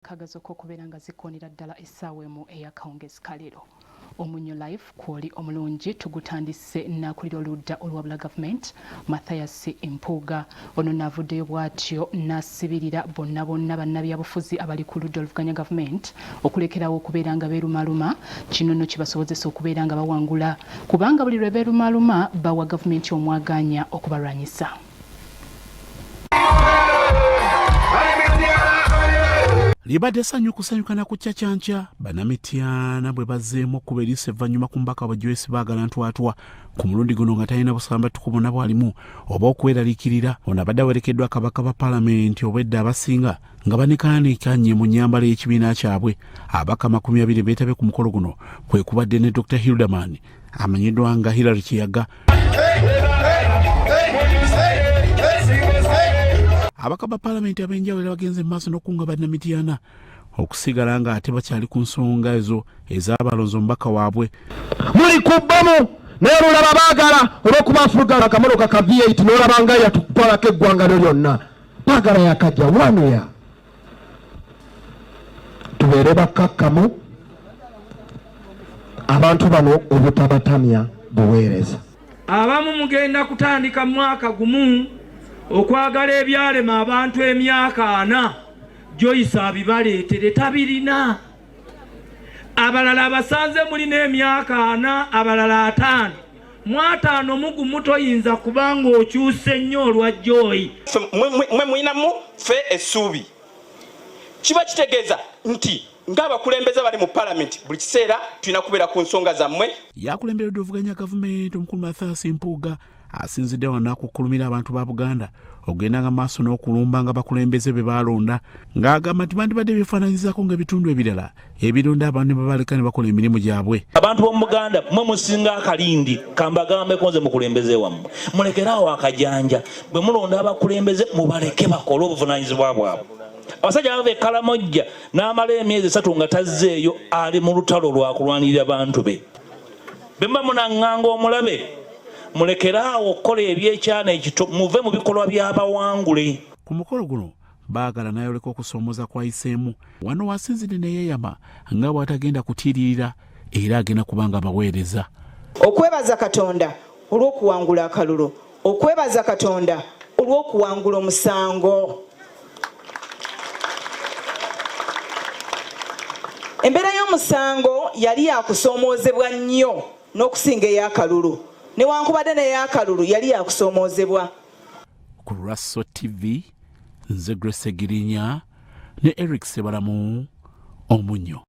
Kagazoko okubeera nga zikoonera ddala essaawa emu ey'akawungeezi ka leero. Omunnyo Live kwoli omulungi tugutandise n'akulira oludda oluwabula gavumenti Mathias Mpuuga. Ono n'avuddeyo bw'atyo n'asibirira bonna bonna bannabyabufuzi abali ku ludda oluvuganya gavumenti okulekerawo okubeera nga beerumaluma. Kino nno kibasobozesa okubeera nga bawangula kubanga buli lwe beerumaluma bawa gavumenti omwagaanya okubalwanyisa. Libadde ssanyu kusanyuka na kukya kyankya bannamityana bwe bazzeemu okuba eriiso evvannyuma ku mubaka wa Joyce Baagala Ntwatwa ku mulundi guno nga talina busambattuko bwonna bwalimu oba okweraliikirira. Ono abadde awerekeddwa kabaka ba palamenti obwedda abasinga nga banekaanekanye mu nnyambala y'ekibiina kyabwe. Ababaka 20 beetabye ku mukolo guno kwe kubadde ne Dr Hilderman amanyiddwa nga Hillary Kiyaga. Abaka ba palamenti ab'enjawulo era bagenze mu maaso n'okukunga bannamityana okusigala nga ate bakyali ku nsonga ezo ez'abalonzi omubaka waabwe. Muli ku bbomu naye olulaba baagala olw'okuba afuga akamotoka ka V8 n'olaba nga yatutwalako eggwanga lyo lyonna. Baagala yakajja wanuya tubeere bakkakkamu abantu bano obutabatamya buweereza. Abamu mugenda kutandika mwaka gumu okwagala ebyalema abantu emyaka ana Joyce abibaleetere tabirina. Abalala abasanze mulina emyaka ana abalala 50 mu 50 mu gumu toyinza kubanga okyuse nnyo olwa Joy. Mwe mulinamu ffe essuubi. Kiba kitegeeza nti ng'abakulembeze bali mu palamenti buli kiseera tulina kubeera ku nsonga zammwe. Yakulemberedde ovuganya gavumenti omukulu Mathias Mpuuga asinzidde wano n'akukkulumira abantu ba Buganda okugendanga maaso n'okulumba nga bakulembeze be baalonda ng'agamba nti bandibadde beefaananyizaako ng'ebitundu ebirala ebironda abantu ne babaleka ne bakola emirimu gyabwe. Abantu b'omu Buganda mwe musinga akalindi, kambagambeko nze mukulembeze wammwe, mulekere awo akajanja. Bwe mulonda abakulembeze mubaleke bakole obuvunaanyizibwa bwabwe. Abasajja bava e Kalamojja n'amala emyezi 3 nga tazzeeyo, ali mu lutalo lwa kulwanirira bantu be. Bwe muba munaŋŋanga omulabe, mulekere awo okukola ebyekyana ekito, muve mu bikolwa by'abawangule. Ku mukolo guno Baagala n'ayoleka okusoomooza kw'ayiseemu wano w'asinzidde ne yeeyama nga bw'atagenda kutiiririra era agenda kuba nga abaweereza. Okwebaza Katonda olw'okuwangula akalulu. Okwebaza Katonda olw'okuwangula omusango. Embeera y'omusango yali yakusoomoozebwa nnyo n'okusinga ey'akalulu. Newankubadde n'ey'akalulu yali yakusoomoozebwa. Ku Rasso TV, nze Grace Segirinya ne Eric Sebalamu Omunyo.